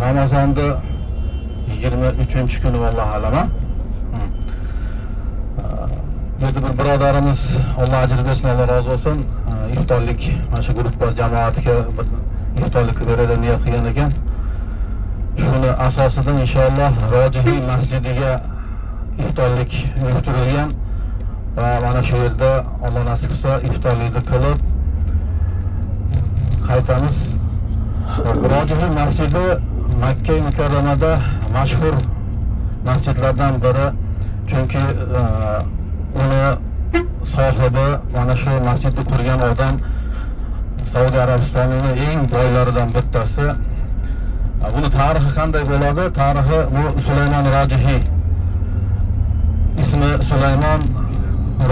Ramazonni 23-kuni, vallohu a'lam. Bu yerda bir birodarimiz, Alloh ajr bersin, Alloh rozi bo'lsin, iftorlik mana shu guruh jamoatiga bir iftorlik qilib beradi niyat qilgan ekan. Shuni asosida inshaalloh Rojihiy masjidiga iftorlik uyushtirilgan va mana shu yerda Alloh nasib qilsa iftorlikni qilib qaytamiz. Rojihiy masjidi Makka Mukarramada mashhur masjidlardan biri, chunki uni sohibi, mana shu masjidni qurgan odam Saudiya Arabistonining eng boylaridan bittasi. Buni tarixi qanday bo'ladi? Tarixi bu Sulaymon Rojihiy. Ismi Sulaymon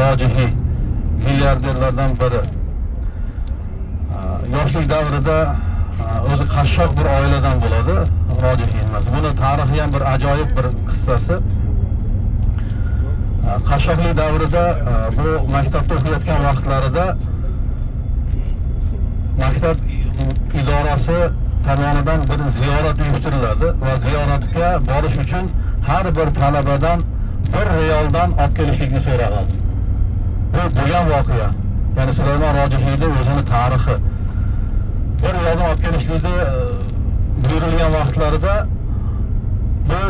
Rojihiy, milliarderlardan biri. Yoshlik davrida o'zi qashshoq bir oiladan bo'ladi Rojihiy emas. Buni tarixi ham bir ajoyib bir qissasi. Qashshoqlik davrida bu maktabda o'qiyotgan vaqtlarida maktab idorasi tomonidan bir ziyorat uyushtiriladi va ziyoratga borish uchun har bir talabadan 1 riyoldan olib kelishlikni so'raladi. Bu bo'lgan voqea. Ya'ni Sulaymon Rojihiyni o'zini tarixi. 1 riyoldan olib kelishlikni buyurilgan vaqtlarida bu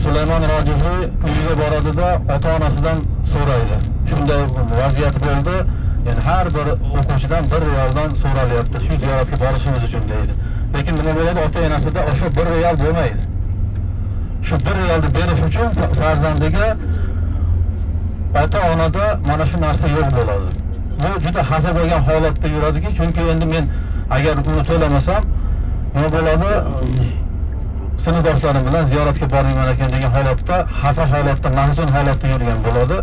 Sulaymon Rojihiy uyiga boradida ota-onasidan so'raydi. Shunday vaziyat bo'ldi. Ya'ni har bir o'quvchidan 1 riyoldan so'ralyapti, shu ziyoratga borishimiz uchun deydi. Lekin nima bo'ladi? Ota-onasida o'sha 1 riyol bo'lmaydi. Shu 1 riyolni berish uchun farzandiga ota-onada mana shu narsa yo'q bo'ladi. Bu juda xafa bo'lgan holatda yuradiki, chunki endi men agar uni to'lamasam nima bo'ladi? Sinfdoshlarim bilan ziyoratga bormayman ekan degan holatda, xafa holatda, mahzun holatda yurgan bo'ladi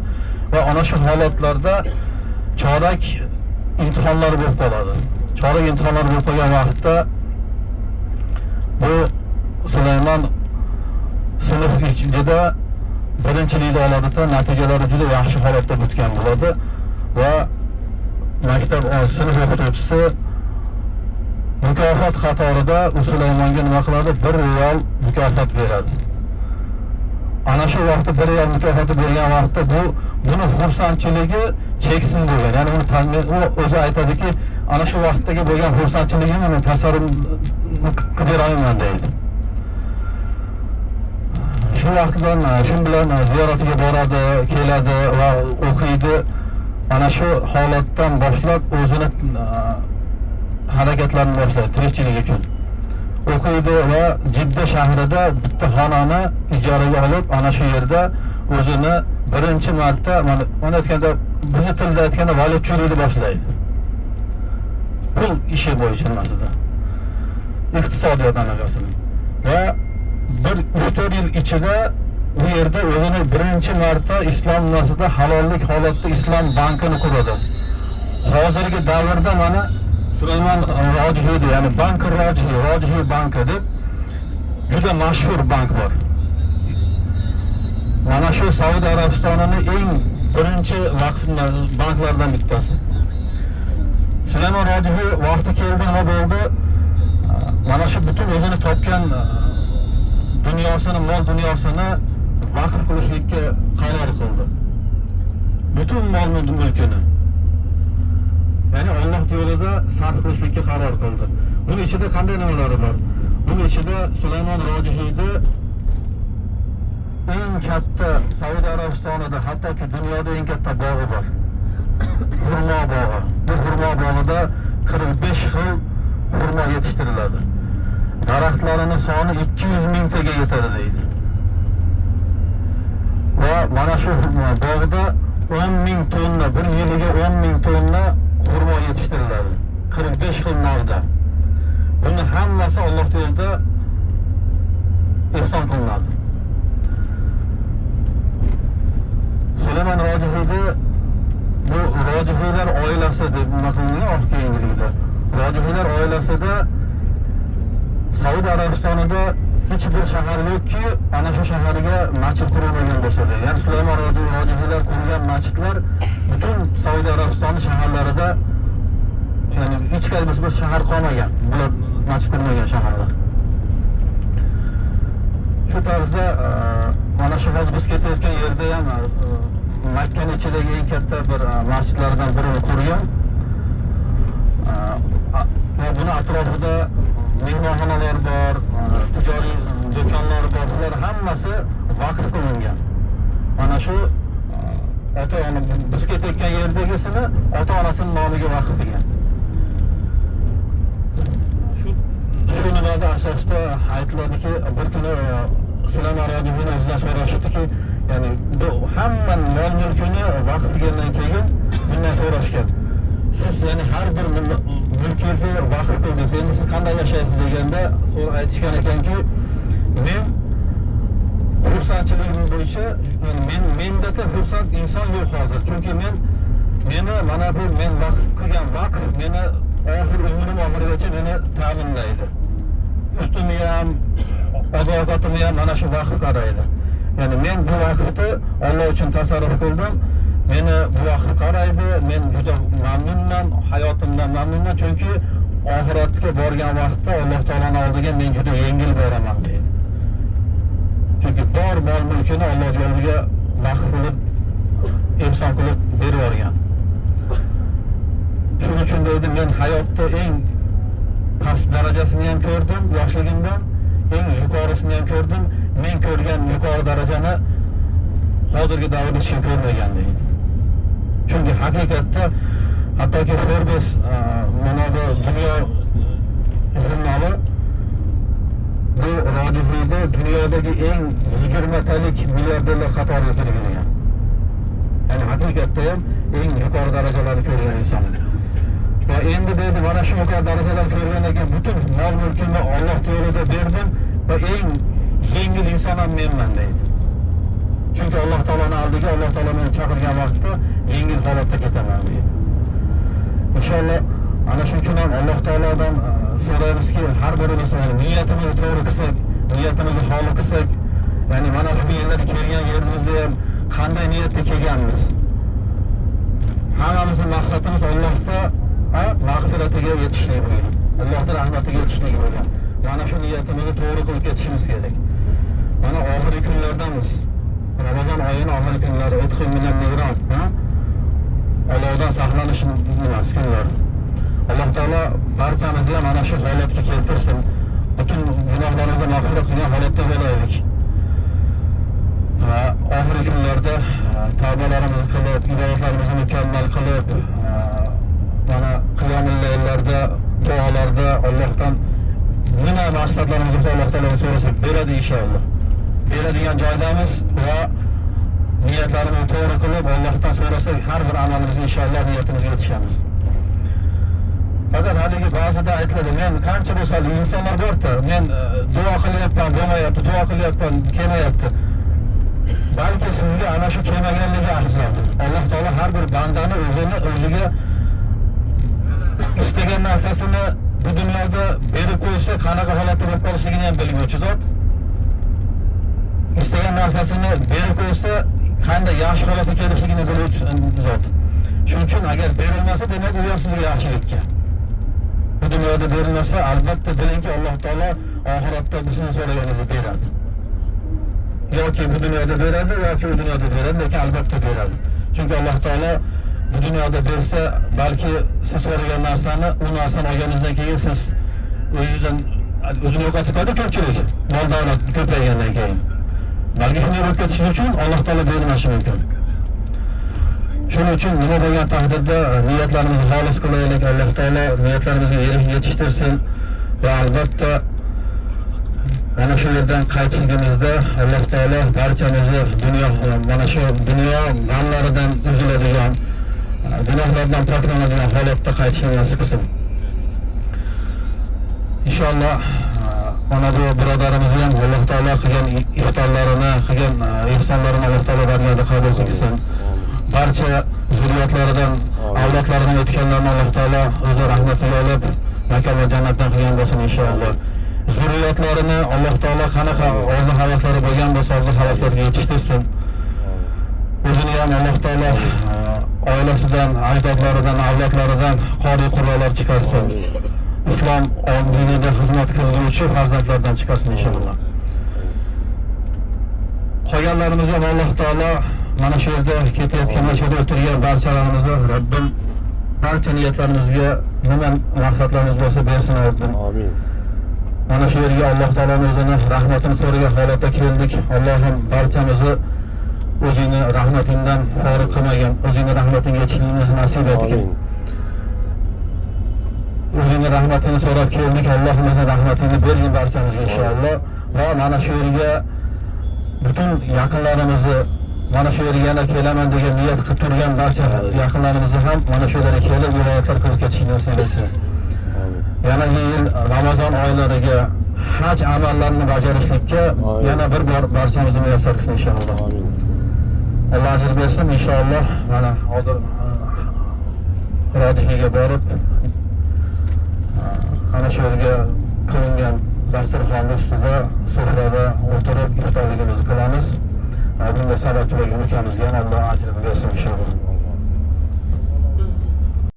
va ana shu holatlarda chorak imtihonlari bo'lib qoladi. Chorak imtihonlari bo'lib qolgan vaqtda bu Sulaymon sinf ichida birinchilikni oladida, natijalari juda yaxshi holatda bitgan bo'ladi va maktab sinf o'qituvchisi mukofot qatorida u Sulaymonga nima qiladi? 1 riyol mukofot beradi. Ana shu vaqtda 1 riyol mukofoti bergan vaqtda buni xursandchiligi cheksiz bo'lgan. Ya'ni uni u o'zi aytadiki, ana shu vaqtdagi bo'lgan xursandchiligimni men tasavvur qilib bera olmayman deydi. Shu vaqtdan shu bilan ziyoratiga boradi, keladi va o'qiydi. Ana shu holatdan boshlab o'zini harakatlarini boshlaydi tirikchilik uchun. O'qiydi va Jidda shahrida bitta xonani ijaraga olib, ana shu yerda o'zini birinchi marta, mana aytganda, bizni tilda aytganda valyutchilikni boshlaydi. Pul ishi bo'yicha nimasida. Iqtisodiyot anaqasini. Va bir 3-4 yil ichida u yerda o'zini birinchi marta islom nimasida halollik holatda islom bankini quradi. Hozirgi davrda mana Sulaymon Rojihiydi, ya'ni Bank Rojihiy, Rojihiy banki deb juda mashhur bank bor. Mana shu Saudiya Arabistonining eng birinchi vaqf banklaridan bittasi. Sulaymon Rojihiy vaqti keldi, nima bo'ldi? Mana shu butun o'zini topgan dunyosini, mol dunyosini vaqf qilishlikka qaror qildi. Butun mol mulkini. Ya'ni Alloh yo'lida sarf qilishlikka qaror qildi. Buning ichida qanday nimalari bor? Buning ichida Sulaymon Rojihiyni eng katta Saudiya Arabistonida, hattoki dunyoda eng katta bog'i bor. Xurmo bog'i. Bu xurmo bog'ida 45 xil xurmo yetishtiriladi. Daraxtlarini soni 200 mingtaga yetadi deydi. Va mana shu bog'da 10 ming tonna, bir yiliga 10 ming tonna xurmo yetishtiriladi. 45 xil navda. Buni hammasi Alloh yo'lida ehson qilinadi. Sulaymon Rojihiyni bu Rojihiylar oilasi deb nima qilingan oxirgi keyingiligida. Rojihiylar oilasida Saudiya Arabistonida hech bir shahar yo'qki, ana shu shaharga masjid qurilmagan bo'lsa deydi. Ya'ni Sulaymon Rojihiylar qurgan masjidlar butun Saudiya Arabistoni shaharlarida, ya'ni hech qaysi bir shahar qolmagan. Bular masjid qurmagan shaharlar. shu hozir biz ketayotgan yerda ham Makkani ichidagi eng katta bir masjidlardan birini qurgan. Va buni atrofida mehmonxonalar bor, tijoriy do'konlar bor, bular hammasi vaqf qilingan. Mana shu ota-ona biz ketayotgan yerdagisini ota-onasining nomiga vaqf qilgan. Shu nimada asosda aytiladiki, bir kuni Sulaymon Rajibovni o'zidan so'rashibdiki, ya'ni bu hamma mol mulkini vaqf qilgandan keyin bundan so'rashgan. Siz ya'ni har bir mulkingizni vaqf qildingiz, endi siz qanday yashaysiz deganda aytishgan ekanki, men xursandchiligim bo'yicha, yani mendaka xursand inson yo'q hozir. Chunki meni mana bu men vaqf qilgan vaqf meni oxir umrim oxirigacha meni ta'minlaydi. Ustimni ham, oziq-ovqatimni ham mana shu vaqf qaraydi. Ya'ni men bu vaqfni Alloh uchun tasarruf qildim. Meni bu vaqf qaraydi. Men juda mamnunman, hayotimdan mamnunman, chunki oxiratga borgan vaqtda Alloh taoloning oldiga men juda yengil boraman deydi. Chunki bor mol mulkini Alloh yo'liga vaqf qilib, ehson qilib berib yuborgan. Shuning uchun deydi, men hayotda eng past darajasini ham ko'rdim yoshligimdan, eng yuqorisini ham ko'rdim. Men ko'rgan yuqori darajani hozirgi davrda hech kim ko'rmagan deydi. Chunki haqiqatda hattoki Forbes mana bu dunyo jurnali bu Rajibiyni dunyodagi eng 20talik milliarderlar qatoriga kirgizgan. Ya'ni haqiqatda ham eng yuqori darajalarni ko'rgan inson. Va endi deydi, mana shu yuqori darajalarni ko'rgandan keyin butun mol mulkimni Alloh yo'lida berdim va eng yengil inson ham menman deydi. Chunki Alloh taoloning oldiga Alloh taolo meni chaqirgan vaqtda yengil holatda ketaman deydi. Inshaalloh ana shuning uchun ham Alloh taolodan so'raymizki, har birimiz niyatimizni to'g'ri qilsak, niyatimizni xoli qilsak, ya'ni mana shu yerlarga kelgan yerimizda ham qanday niyatda kelganmiz? Hammamizning maqsadimiz Allohga mag'firatiga yetishlik bo'lgan, Allohning rahmatiga yetishlik bo'lgan. Mana shu niyatimizni to'g'ri qilib ketishimiz kerak. Mana oxirgi kunlardamiz. Ramazon oyining oxirgi kunlari, o'tqin minan niyron, ha? Olovdan saqlanish nimasi kunlari. Alloh taolo barchamizni mana shu holatga keltirsin. Butun gunohlarimizni mag'firat qilgan holatda bo'laylik. Va oxirgi kunlarda tavbalarimizni qilib, ibodatlarimizni mukammal qilib, mana qiyomul layllarda, duolarda Allohdan nima maqsadlarimiz bo'lsa Alloh taolodan so'rasak beradi inshaalloh. Beradigan joydamiz va niyatlarimizni to'g'ri qilib Allohdan so'rasak har bir amalimizni inshaalloh niyatimizga yetishamiz. Faqat haligi ba'zida aytiladi, men qancha bo'lsa insonlar borda, men duo qilyapman, bo'lmayapti, duo qilyapman, kelmayapti. Balki sizga ana shu kelmaganligi afzaldir. Alloh taolo har bir bandani o'ziga istagan narsasini bu dunyoda berib qo'ysa, qanaqa holatda bo'lib qolishligini ham bilguvchi zot. Istagan narsasini berib qo'ysa, qanday yaxshi holatga kelishligini biluvchi zot. Shuning uchun agar berilmasa, demak u ham sizga yaxshilikka. Bu dunyoda berilmasa, albatta bilingki Alloh taolo oxiratda sizni so'raganingizni beradi. Yoki bu dunyoda beradi, yoki u dunyoda beradi, lekin albatta beradi. Chunki Alloh taolo bu dunyoda bersa, balki siz so'ragan narsani, u narsani olganingizdan keyin siz o'zingizdan o'zini yo'qotib qo'yadi ko'pchilik, mol davlat ko'paygandan keyin. Balki shunday bo'lib ketishi uchun Alloh taolo bermashi mumkin. Shuning uchun nima bo'lgan taqdirda niyatlarimizni xolis qilaylik, Alloh taolo niyatlarimizga yetishtirsin va albatta mana shu yerdan qaytishligimizda Alloh taolo barchamizni dunyo mana shu dunyo g'amlaridan uziladigan, gunohlardan poklanadigan holatda qaytishni nasib qilsin. Inshaalloh mana bu birodarimizni ham Alloh taolo qilgan iftorlarini, qilgan ihsonlarini Alloh taolo dargohida qabul qilsin. Barcha zurriyotlaridan, avlodlaridan o'tganlarni Alloh taolo o'zi rahmatiga olib, makon va jannatdan qilgan bo'lsin inshaalloh. Zurriyotlarini Alloh taolo qanaqa orzu havaslari bo'lgan bo'lsa, orzu havaslariga yetishtirsin. O'zini ham Alloh taolo oilasidan, ajdodlaridan, avlodlaridan qori qurrolar chiqarsin. Islom dinida xizmat qiluvchi farzandlardan chiqarsin inshaalloh. Qolganlarimizni ham Alloh taolo mana shu yerda ketayotgan, mana shu yerda o'tirgan barchalarimizni Rabbim barcha niyatlarimizga, nima maqsadlarimiz bo'lsa bersin, Rabbim. Amin. Mana shu yerga Alloh taoloni o'zini rahmatini so'ragan holatda keldik. Allohim, barchamizni o'zingni rahmatingdan forig' qilmagin, o'zingni rahmatingga yetishligimizni nasib etgin. Amin. O'zingni rahmatingni so'rab keldik, Allohim, o'zini rahmatingni bergin barchamizga, inshaalloh. Va mana shu yerga butun yaqinlarimizni, mana shu yerga yana kelaman degan niyat qilib turgan barcha yaqinlarimizni ham mana shu yerga kelib, ibodatlar qilib ketishni nasib etsin. Amin. Yana yil Ramazon oylariga haj amallarini bajarishlikka Amin. yana bir bor barchamizni muyassar qilsin, inshaalloh. Amin. Alloh ajr bersin, inshaalloh. Mana hozir Rodihiga borib, ana shu yerga qilingan dasturxonni ustida, sufrada o'tirib iftorligimizni qilamiz. Bunga sababchi bo'lgan ukamizga ham Alloh ajrini bersin, inshaalloh.